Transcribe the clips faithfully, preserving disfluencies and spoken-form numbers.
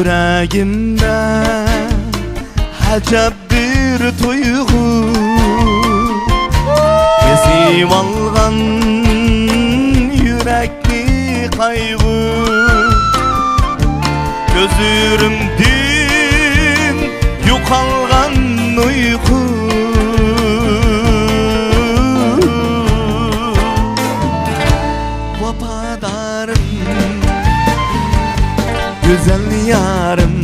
يۈرەگىمدە ئەجەب بىر تۇيغۇ، بېسىۋالغان يۈرەكنى قايغۇ. كۆزلىرىمدىن يوقالغان ئۇيقۇ. ۋاپادارىم، گۈزەل يارىم،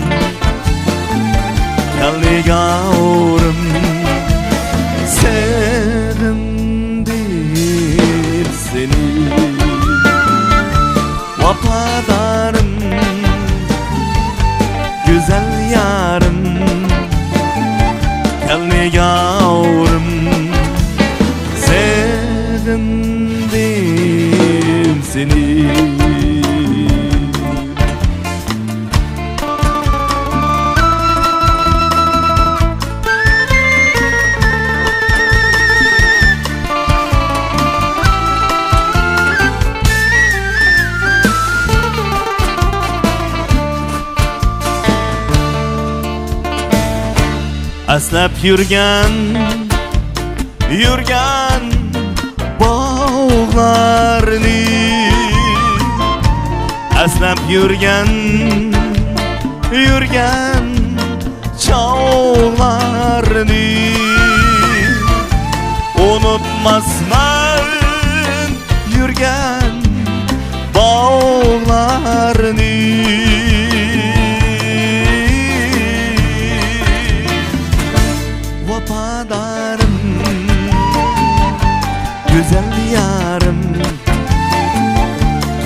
كەلدى ياۋرۇم، سېغىندىم سېنى. ۋاپادارىم، گۈزەل يارىم، كەلدى ياۋرۇم، سېغىندىم سېنى. ئەسلەپ يۈرگەن، يۈرگەن باغلارنى، ئەسلەپ يۈرگەن، يۈرگەن چاغلارنى ئۇنتۇماسمەن، يۈرگەن باغلارنى. ۋاپادارىم، گۈزەل يارىم،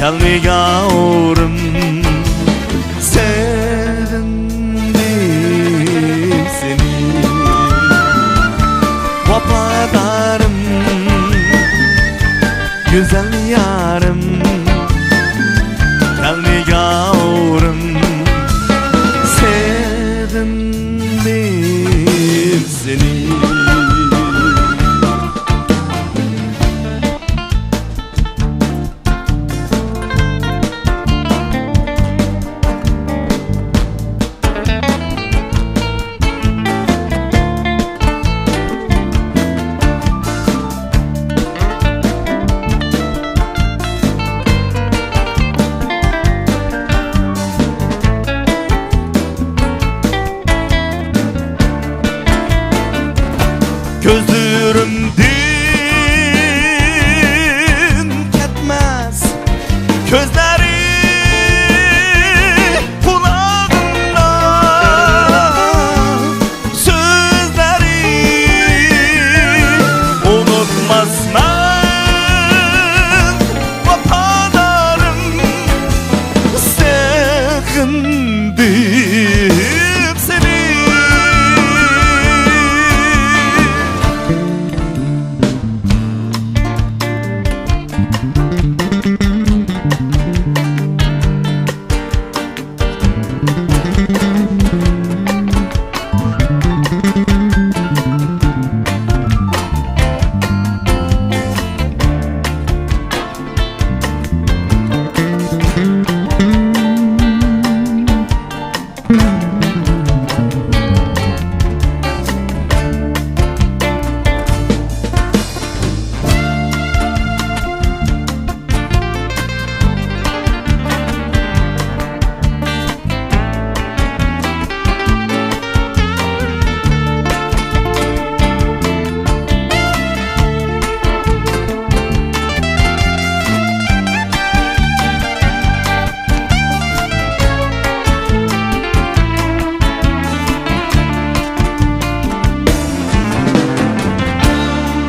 كەلدى ياۋرۇم، سېغىندىم سېنى. ۋاپادارىم، گۈزەل يارىم، كەلدى ياۋرۇم، سېغىندىم سېنى. كۆزلىرىمدىن كەتمەس كۆزلىرى، قۇلاغىمدا سۆزلىرى. ئۇنتۇماسمەن، ۋاپادارىم، سېغىندىم سېنى.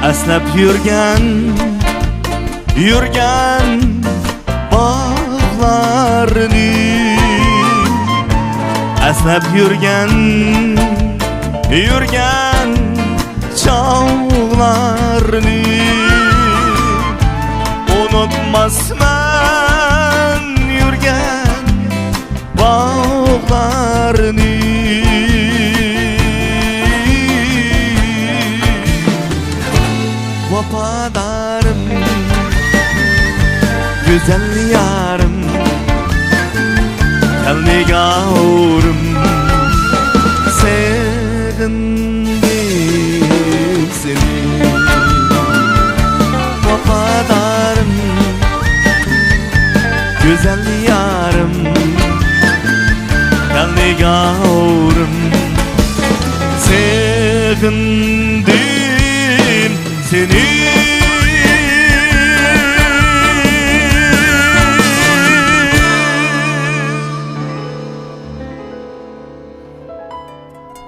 ئەسلەپ يۈرگەن، يۈرگەن باغلارنى، ئەسلەپ يۈرگەن، يۈرگەن چاغلارنى ئۇنتۇماسمەن، يۈرگەن باغلارنى. ۋاپادارىم، گۈزەل يارىم، كەلدى ياۋرۇم، گۈزەل يارىم، يالنىگاھۇرۇم، سېغىندىم سېنى